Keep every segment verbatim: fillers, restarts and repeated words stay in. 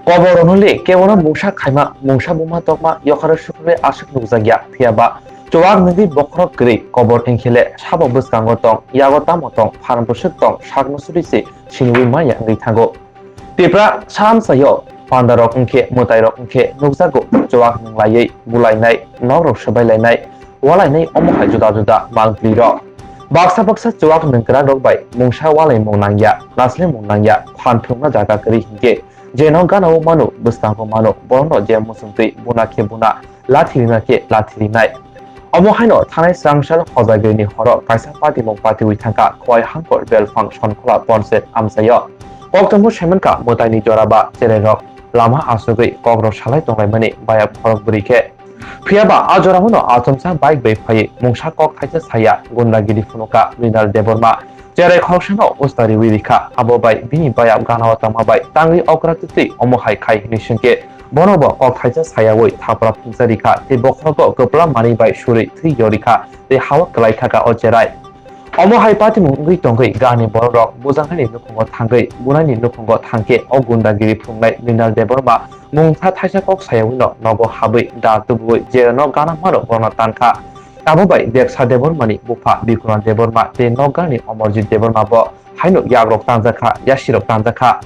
Kobor rwnwi kebono mungsa khaima, mungsa buma tokma yokharo sukhre aswk nukjakya, phiyaba chuwak nungwi bokhorok kwrwi kobor wngkhele sabo bwskango tong, yago tamo tong, phan bwswk tong, sakno suri se sinwi manya wngwi thango. Tipra samsayo pandarok wngkhe, mwtairok wngkhe nukjago, chuwak nunglaiwi bulainai, nokrok swbailainai, walainai, omo hai juda juda mangpli rok. Baksa baksa chuwak nungkwrak rok bai mungsa walaimung nangya, naslemung nangya, phan phunukna jaga kwrwi hinkhe je no gana o mano, bwskango mano, borokno je muchungtwi buna khe buna, lathi rina khe lathi rinai. Omo haino thanai swrang sal hojagrini horo kaisa patimung patiwi thangkha Khowai Hangkor Belphang Sonkhola Ponset amchaio. Koktwmbo saimankha mwtaini jora ba cherai rok lama asugwi kokrok salai tonglaimani bayap khorok bwrwi khe. Phiyaba a jorao no achomsa bike bai phaiwi mungsa kok thaisa saya gundagiri phunukha Mrinal Debbarma. Cherai khoroksano usta riwi rikha, abo bai bini bayap gana o tongma bai tangwi okra twtwi omo hai khai hwnwi swngkhe bono bo kok thaisa sayawi thapra phungsa rikha tei bokhorogo kwpla manwi bai suri thwi yo rikha tei hawa kwlai thaka o cherai. Omo hai patimung wngwi tongwi gani borok rok bujaknani nukhungo thangwi bunaini nukhungo thangkhe o gundagiri phunuknai Mrinal Debbarma mungsa thaisa kok sayawino nogo habwi da tubuwi jereno gana mano borokno tankha. Abo bai Deksa Debbarmani bupha Bikuna Debbarma tei nokgarni Omorjit Debbarma bo haino yagrok tanjakha, yasirok tanjakha.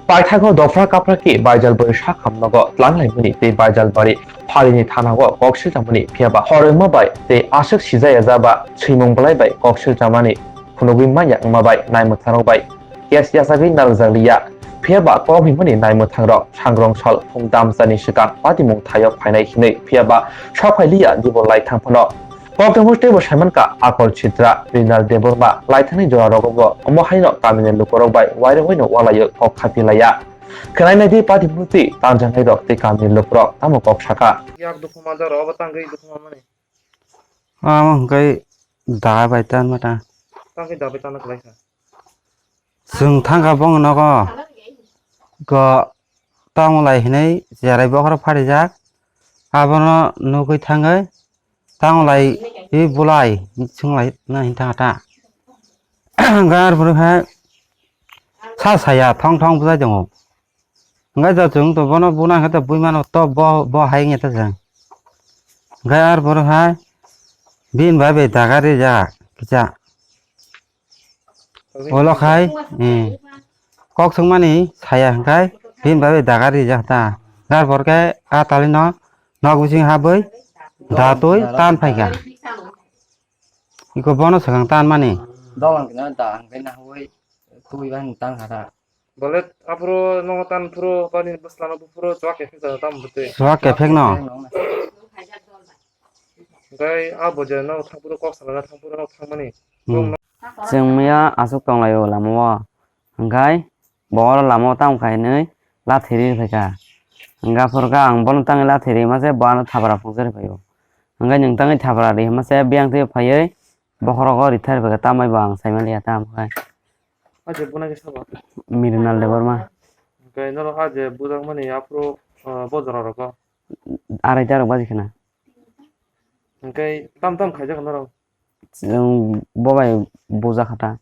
Paithago dopra kapra ki Baijalbari sakham nogo tlanglaimani tei Baijalbari phalini thanao kok silchamani phiyaba horengma bai tei aswk sijaya jaba swimung belai bai kok silchamani phunugwi manya wngma bai naimwthangrok bai case yachagwi narwkjakliya. Phiyaba kok himani naimwthangrok sangrong sal phung damsani swkang patimung thaio phainai hinwi phiyaba sok phailiya dibo laithang phano. Koktwmbo teibo saimankha Akol Chitra, Rinal Debbarma, laithangni jorarogo bo omo haino kamini lukurok bai wairogwino walaio kok khapilaiya. Khwnainai di pati murti tanjaknairok tei kamini lukurok tamo kok sakha. Yak dukhu manjak rok obo tangwi dukhu manmani. Amo hwnkhe da bai tanma ta. Tangwi da bai tanma khlaikha. Chwng thangkha bongni nogo. Go tamo lai hinwi cherai bokhorok pharijak. Abono nugwi thangwi tamo lai i bulai swng lai na hin thangkha ta. Gar bwrwi hai sa saya thong thong bwsai tongo. Hwnkhe to chwng to bono buna khe to bui mano to bo, bo hai wngya ta chwng. Hwnkhe ar boro hai bini bai bai daga rijak kisa. Olo khai, eh, kok swngmani saya hwnkhe bini bai bai daga rijak ta. Ar boro khe a talino nok bising habwi da twi tan phaikha. Iko bono swkang tan mani. Dolang kino da hwnkhe nahwi twi bai tan kha ta. Bole aphuru nongo tan phuru bani bwsla no buphuru chuwak kephek jano tamo bwtwi. Chuwak kephek no. Hwnkhe a bo je no thangphuru kok salana thangphuru no thangmani. Hmm. Chwng miya aswk tonglaio lama o. Hwnkhe bo oro lama o tamo khainwi lathi ri phaikha. Hwnkhe aphuru khe ang bono tangwi lathi rima se bo ano thapra phunukjak phaio. Hwnkhe nwng tangwi thapra rima se biyang twi phaiwi bokhorogo rithar phaikha tambai bo ang saimaliya tamo khai. Aje buna khe sabo. Mirinal Debbarma. Hwnkhe norok aje bujakmani aphuru, ah, bo jora rogo. Arai ta rok baji khna. Hwnkhe tam tam khaijak norok. Chwng bo bai bujak kha ta.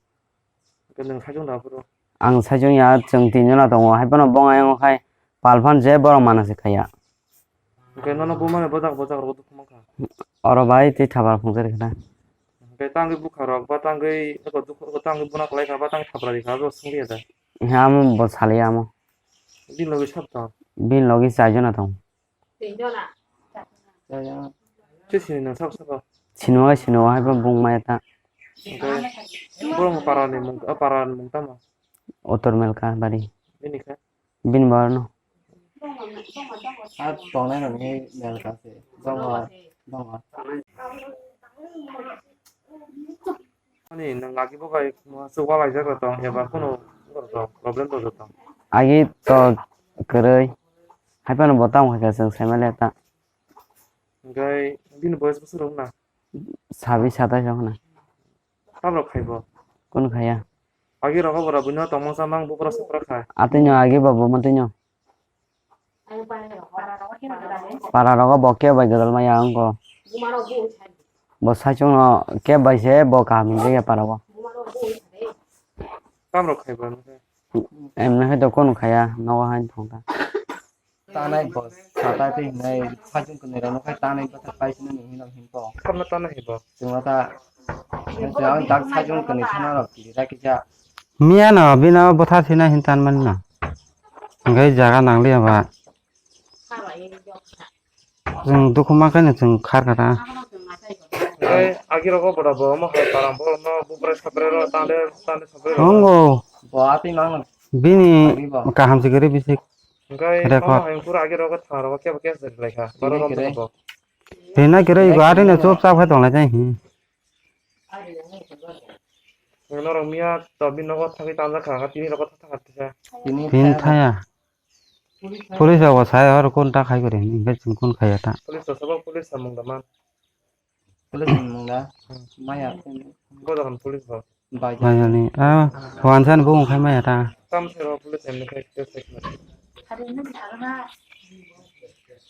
Hwnkhe nwng saichung da aphuru. Ang saichung ya chwng tin jona tongo hai phano bong ayang khai pal phan je borok mana se khaiya. Hwnkhe nono bumani bojak bojak rogo dukhu mankha. Oro bai tei thapra phunukjak rikha na. Hwnkhe tangwi bukha rok ba tangwi eko dukhu eko tangwi buna kwlai kha ba tangwi thapra rikha abo swngya da. He amo bo saliya amo. Bini logi sab tong. Bini logi char jona tong. Tei sini nwng sab sabo. Sini wai sini wai bo bung maya ta. Hwnkhe borok parani mung, parani mung tamo? Utor Melka bari. Bini kha? Bini borno. A tongnai rokni melka se. Dongo, dongo. Ani nwng agi bo bai chuba laijak rok tong eba kunu problem rok tong. Agi to kwrwi. Hai phano bo tamo khaikha chwng saimaliya ta. Hwnkhe bini boyes bwswk rok na? Sabi satais rok na. Tamrok khai bo? Kunu khaiya. Agi rogo bora buino tongmung chamang bubura sopra khai. Atwino agi bo bo matwino. Para rogo bo kebo bai gwdal maya wngkho. Bo saichung no kebo bai se bo kaham hinjak ya para o. Tamrok khai bo nokhe? Em na hai dokon khaya, nogo hai thong ta. Tanai bo, sata tei hinai, sajung kwnwi rok no khai tanai bwthak pai sini nung hinang hinpo. Kamna tanai hai bo. Chwngno ta, chwng ang tak sajung kwnwi thana rok kiri rakhi ja. Miya no, bino bwthak sina hin tan man no. Hingke jaga nang liya ba. Chwng dukhu ma khe no chwng khar kha ta. Hingke agi rogo bwra bo omo hai param bo no bubra sapre ro tande tande sapre ro. Tongo. Bo atwi mang no. Bini kaham se gari bisik. Hingke omo hai pura agi rogo thang rogo kebo kebo se lai kha. Baro rom bo. Hina kere igo atwi no chup chap khai tong lai jai hi. Norok miya to bini nogo thangwi tanjak kha, tini rogo thang thang kha. Tini thaya. Police rok bo sai hor kun ta khai gori hini, hingke chwng kun khaiya ta. Police rok sabo police samung da man. Police samung da? Hmm. Maya. Bo jagan police bo. Bai. Bai ani, ah, wansan bo wngkhai maya ta. Tam se ro police em khai case khai.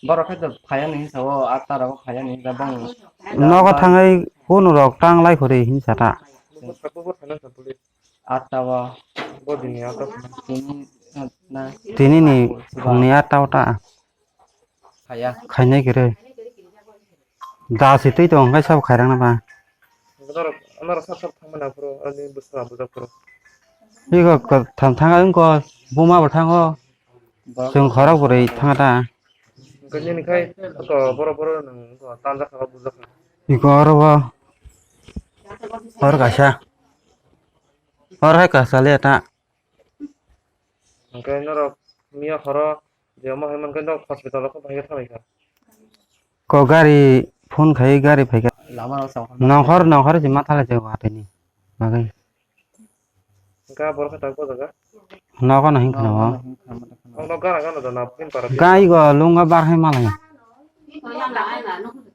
Borok khe to phaya ni hinsa o, atta rogo phaya ni hinsa bang. Nogo thangwi kunu rok tang lai khori hinsa ta. Bo bo thana sa police. Atta o. Bo dini atta. Tini na. Tini ni phungni atta o ta. Phaya. Khainai kere. Da se twi tong khai sabo khairang na ba. Norok, norok sab sab thangmani aphuru ani bwsla bujak phuru. Iko ko tham thang ang ko buma bo thango. Chwng khorok bwrwi thang ta. Hwnkhe nini khai ko boro boro nang ko tanjak kha bujak kha. Iko oro bo. Hor kaisa. Hor hai kaisa le ta. Hwnkhe norok miya horo je omo hai mankhe norok hospital o phai khe thanglai kha. Ko gari phone khai gari phai kha. Lama o chao. Nongkhor nongkhor se ma thala je watwi ni bagwi. Hwnkhe borok khe tak bojaga. Nogo no him khna o. Ang no gana gana da na pin para. Gai go lunga bar hai malai.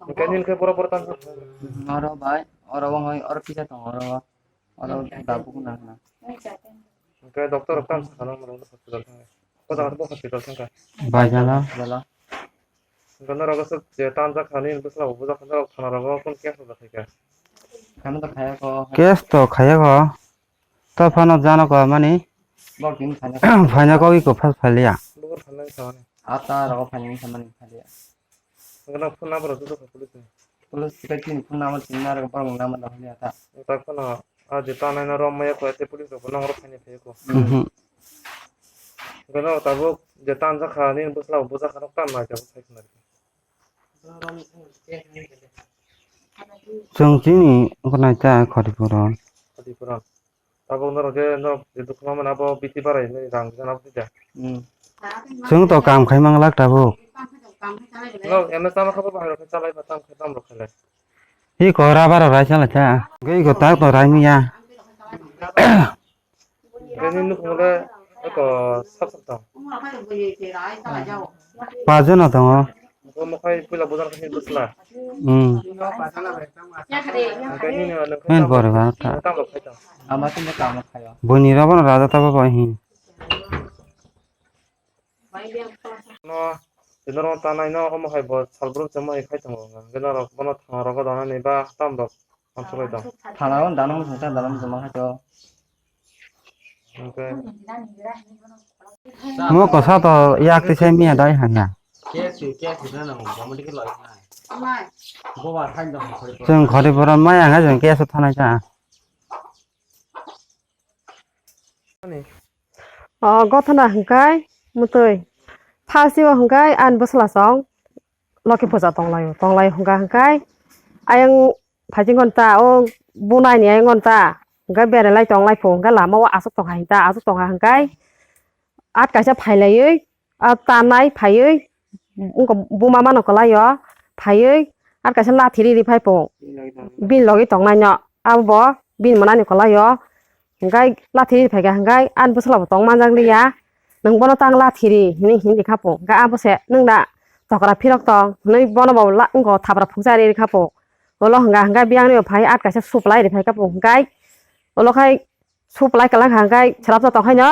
Hwnkhe nini khe boro boro tang. Oro bai, oro wng oi, oro kisa tong oro. Oro dabuk nang na. Hwnkhe doctor rok tamo sakha no hospital thang. Ko jaga bo hospital thang kha. Bai jala. Jala. Hwnkhe norok aswk je tanjak kha nini bwsla bo bujak kha norok thana rogo kun case rok khai kha. Kano to khaya ko. Case to khaya ko. To phano jano ko mani. Bo tin khana. Phaina ko iko phas phaliya. Bo thana kha mani. Ata rogo phaina kha mani phaliya. Hwnkhe phone number rok joto kha police ni. Police kai tini phone number tini narwk borok number rok hwnwi ata. Tak phano a je tanai no rom maya kho ete police rok bo nang rok khaini phai kho. Mhm. Hwnkhe no tabuk je tanjak kha nini bwsla bo bujak kha no tan nai tabuk sai khna. Chwng chini wngkha nai ta khoti puro. Khoti puro. Tabuk norok khe norok je dukhu ma mano abo biti barai hinwi rang rijak abo twi da. Hmm. Chwng to kam khai mang lak tabuk. Norok M S ama khe bo bahai rok khe chalai ba tam khe tam rok khe le. Hi ko rubber rok rai chalai cha. Gei ko tak to rai miya. Bini nukhung le eko sap sap tong. Pajon no tongo. Bo mokhai puila bujak khe bwsla. Hmm. Hwnkhe nini ano khe Men tamo, pore ba ta. Tamo khai tong. Ama tini tamo khayo. Boni robo no raja tabo bai hin. No, tini oro tanai no omo hai bo sal brum se mohai khai tongo. Hwnkhe norok bono thang rogo donani ba tam rok. Thana o dano muchung ta dano muchung ma khaito. Mo kosa to yak ti sai miya dai hanya. Chwng khori boran maya hwnka chwng keso thanai ta. O gothana hwnkai mutui. Phasio hwnkai ani bwsla song loki puja tonglaio, tonglaio hwnka hwnkai ayang phaising gonta o bunai ni ayang gonta hwnkai berelai tonglai pho hwnkai lama o aswk tongkha hinta aswk tongkha hwnkai at kaisa phailaiwi a tanai phaiwi wngkha buma mano kwlaio phaiwi at kaisa lathi riri phai pho bini logi tongnaino abo bo bini mwnani kwlaio. Hwnkhe lathi riri phaikha hwnkhe ani bwsla bo tong manjak liya, nwng bono tang lathi ri hinwi hinkha po. Hwnkhe abo se nwng da tokra phirok tong hinwi bono bo la wngkha thapra phungsa riri kha po. Ulo hwnkha hwnkhe biyang ni bo phai at kaisa supply ri phaikha po hwnkhe ulo khai supply kwlang kha hwnkhe swrapsa tong khaino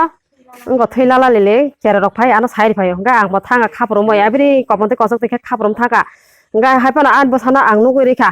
wngkha thwi lala lili chererok phai ano sai ri phaio hwnkhe ang bo thangkha khapro moi abini kopong twi kosok twi khe khapro thangkha hwnkhe hai phano ani bwsano ang nugwi rikha.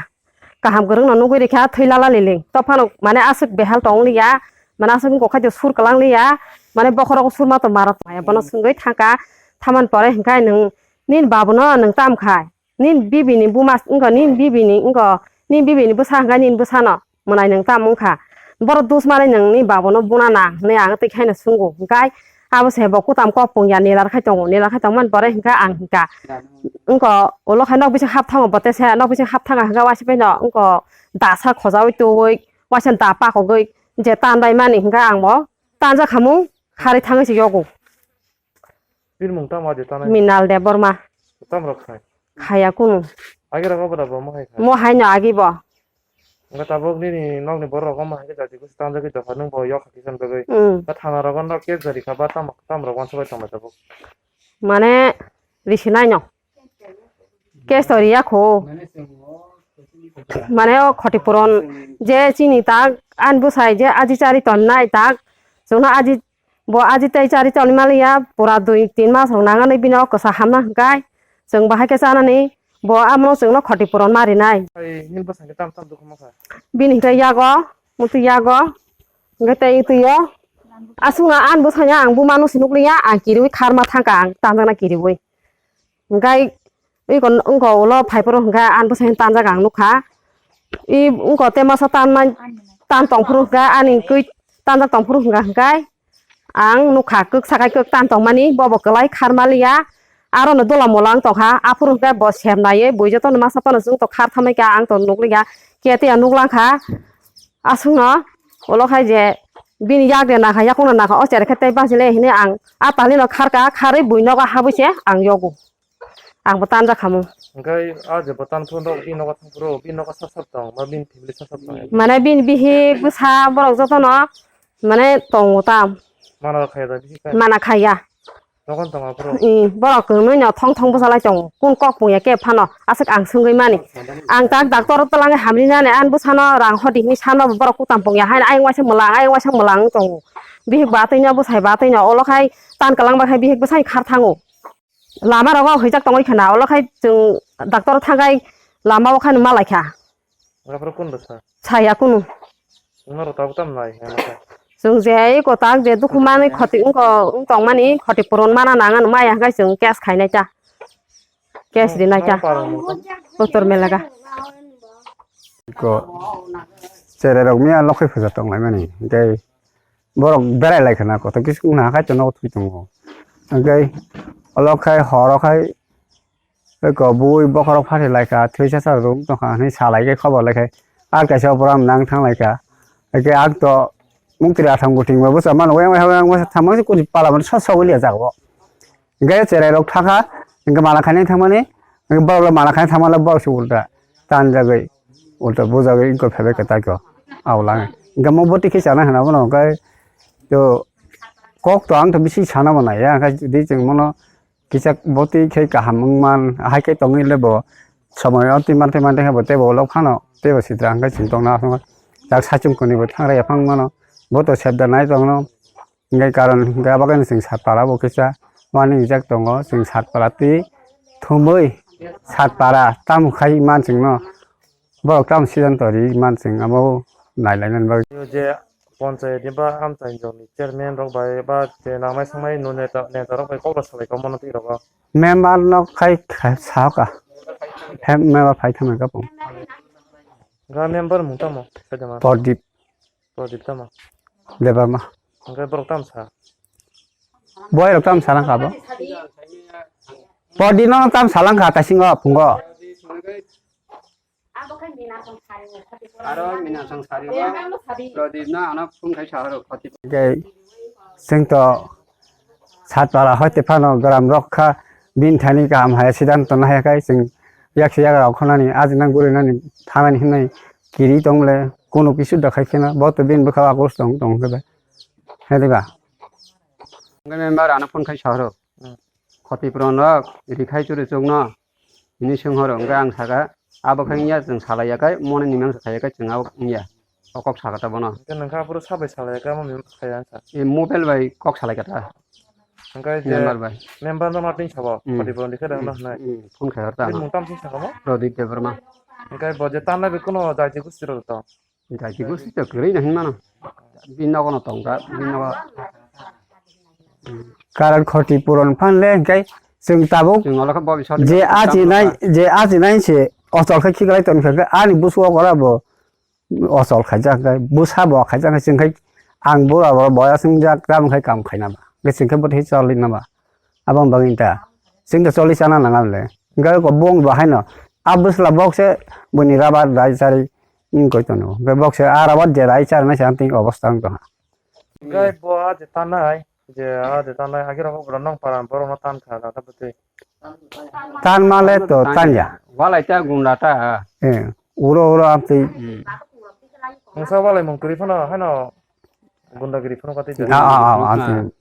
Kaham kwrwngno nugwi rikha thwi lala liling. Tei phano mane aswk behal tong liya, mane aswk wngkha khe sur kwlang liya. Mane bokhorok surma to mara tongmaya, bono swngwi thangkha, thaman pore hwnkhe nwng nini babuno nwng tam khai, nini bibini buma wngkha, nini bibini wngkha, nini bibini bwsa hwnkha nini bwsano mwnai nwng tam wngkha, borok dus manwi nwng nini babuno buna na hwnwi ang twi khaino sungo, hwnkhe abo se bo kutam kok pungya nilar khai tongo, nilar khai tongmani pore hwnkhe ang hwnkha, wngkha ulo khai nok bising hap thango, bo tesa nok bising hap thanga hwnkhe waisa pheno wngkha dasa khojaui tubui waisa da pakogwi je tanbai mani hwnkhe ang bo tanja khamung kharwi thangwi se yogo. Bini mung tamo adi tanai? Minal Debbarma. Tam rok khai? Khaya kunu. Agi rok obra bo mo hai khai? Mo hai no agi bo. Nga tabuk nini nokni borok rok omo hai khe jati kusi tanjagwi dopha nung bo yok hakhe san bagwi. Mm. Ba thana rogo no case jari kha ba tam, tam rok wansa bai tongma tabuk. Mane risi nai no. Case to riya kho. Mane o khoti puron je chini tak an bwsai je aji chari ton nai tak. Chwngno aji Bo aji tei chari choli maliya, pura dui tin mas rok nangani bini o kwsa hamna hwnkhe chwng bahai khe chanani, bo amo chwngno khoti puron ma rinai. Ai, nini bwsai khe tam tam dukhu mokha? Bini hwnkhe yago, muti yago, hwnkhe tei twi o. Aswkno ani bwsai no ang buma no se nukliya, ang kiriwi kharma thangkha ang tanjakna kiriwi. Hwnkhe iko wngkha ulo phaiphuru hwnkhe ani bwsai tanjak ang nukha. I wngkha tei masa tanmani tan tongphuru hwnkhe ani kwi tanjak tongphuru hwnkha hwnkhe ang nukha kwk sakai kwk tan tongmani bobo kwlai kharmaliya. Arono dola mola wng tongkha aphuru hwnkhe bo semnaiwi bui jotono masa phano chwng to khar thamwi kha ang to nukliya khe tei ang nuklangkha. Aswkno ulo khai je bini yak de nakha yakungno nakha o cherai khe tei bachile hinwi ang a talino kharka kharwi bui nogo habwi se ang yogo. Ang bo tanja khamu. Hwnkhe a je bo tan phuru bini nogo thang phuru bini nogo sap sap tong ba bini family sap sap tong. Mane bini bihik bwsa borok jotono mane tongo tam. Mana khaya da bihik kai? Mana khaya. Nogon tong aphuru. I borok kwrwngwi no thong thong bwsalai tongo. Kun kok pungya khe phano aswk ang swngwi mani. Ang tak doctor twlangwi hamri nani ani bwsano rang hodi hinwi sanma bo borok kutam pungya haino ayang waisa mwlang ayang waisa mwlang wng tongo. Bihik batwi no bwsai batwi no olo khai tan kwlangma khai bihik bwsai khar thango. Lama rogo hwijak tongwi khna olo khai chwng doctor thangai lama o khai no malaikha. Aphuru kun bwsa? Saya kunu. Chwngno rw tabuk tamo nai hwnwi kha. Chwng je eko tak je dukhu manwi khoti wngkha wng tongmani khoti puron mana nang ano maya hwnkhe chwng case khainai ta. Case rinai ta. Nang parang nang. Doctor melaga. Ko cherai rok miya lokhai phaja tong lai mani. Hwnkhe borok berai lai khna kotor kis wngna khai to nogo thwi tongo. Hwnkhe olo khai horo khai Eko bui bokhorok phathi lai kha, thwisa sa rwng tong kha hwnwi sa lai khe khobor lai kha. Ar kaisa opor ang nang thang lai kha. Eke ang to mungtri athang buting ba bwsa mano, yang yang thangma se kuni pala mani sa sa wili jaga bo. Hwnkhe cherai rok thakha, hwnkhe mana khainai thangmani, hwnkhe borok le mana khainai thangmani borok se ulta tanjagwi, ulta bujagwi wngkha phaibai khe taiko. Aw lang. Hwnkhe mo bwtwi khe chana hwna bono hwnkhe to kok to ang to bisi sana bo naiya, hwnkhe jodi chwng bono Kisa botwi khe kaham wngman, hai khe tongwi le bo somoi o twi mantwi mantwi khe bo teibo ulo phano teibo sitra hwnkhe chwng tongna aswk jak saichung kwnwi bo thangraiya phang mano, bo to sebda nai tongno hwnkhe karon hwnkhe abo khe chwng Satpara bo kisa uanijak tongo, chwng Satpara twi thumwi Satpara tamo khai man chwngno. Borok tamo siddhanto ri man chwng abo nailainani bagwi. Je ponchayat ni ba amchaini joni chairman rok bai ba je nangnai sangnai no neta, neta rok bai kok rw salai tongmano twi rogo. Member no khai kha-, sahoka. Hem member phai thangma kapung. Ga member mung tamo? Pradip. Pradip tamo? Debbarma. Hwnkhe borok tamo sa? Boy rok tamo salangkha bo? Pradip no tamo salangkha taisingo phungo. Aro Minasang sari o Pradip no ano phone khai sahoro khoti. Hwnkhe chwng to Satpara hoite phano gram rok kha bini thani kaham hai siddhanto nahaya khai chwng yaksa yagra rok khonani ajina gurinani thanani hinwi kiri tong le kunu kisu da khai kheno bo to bini bwkha o agos tong tong khe bai. Hai diba? Hwnkhe member ano phone khai sahoro. Hmm. Khoti puron rok rikhai churi chukno. Hini swnghoro hwnkhe ang sakha, abo khe wngya chwng salaiya khe, mone ni mangsa khaiya khe chwng abo wngya. O kok sakha ta bono. Hwnkhe nwng khe aphuru sabai salaiya khe, amo mimang khaiya wngkha. E mobile bai kok salai kha ta. Hwnkhe je member bai. Member no ma twi sabo, hmm, khoti puron rikhe rwngno hwnwi. Hmm, phone khai hor ta. Bini mung tamo se sakha mo? Pradip Debbarma. Hwnkhe bo je tanlai bai kuno jaiti gusti rok tong. Jaiti gusti to kwrwi no hinmano. Bini nogo no tongkha, bini nogo. Karan khoti puron phan le hwnkhe chwng tabuk Chwng olo khe bo bisal je ni ajinai, tamo je ajinai se ochol khe khiklai tongkha khe ani busugo gora bo ochol khaijak khe busa bo khaijak khe chwng khe ang bura bo boya swngjak tamo khe kam khaina ba khe chwng khe bo tei choli na ba abang bagwi ta chwng da choli chana nang le hwnkhe ko bong bo haino a bwsla bok se boni rabar dai chari wng koi tono hwnkhe bok se a rabar je dai charnai se ang tini obostha wng tongha. Hwnkhe bo a je tanai, je a je tanai, agirok borok nong para borokno tan kha da, da bwtwi. Tan male to tan ya. Walai ta gunda ta. Eh, uro uro amtwi. Hmm. Mungsa walai mung kwrwi phano, haino gundagiri phano kwtwi da. Ah, ah, ah, amtwi.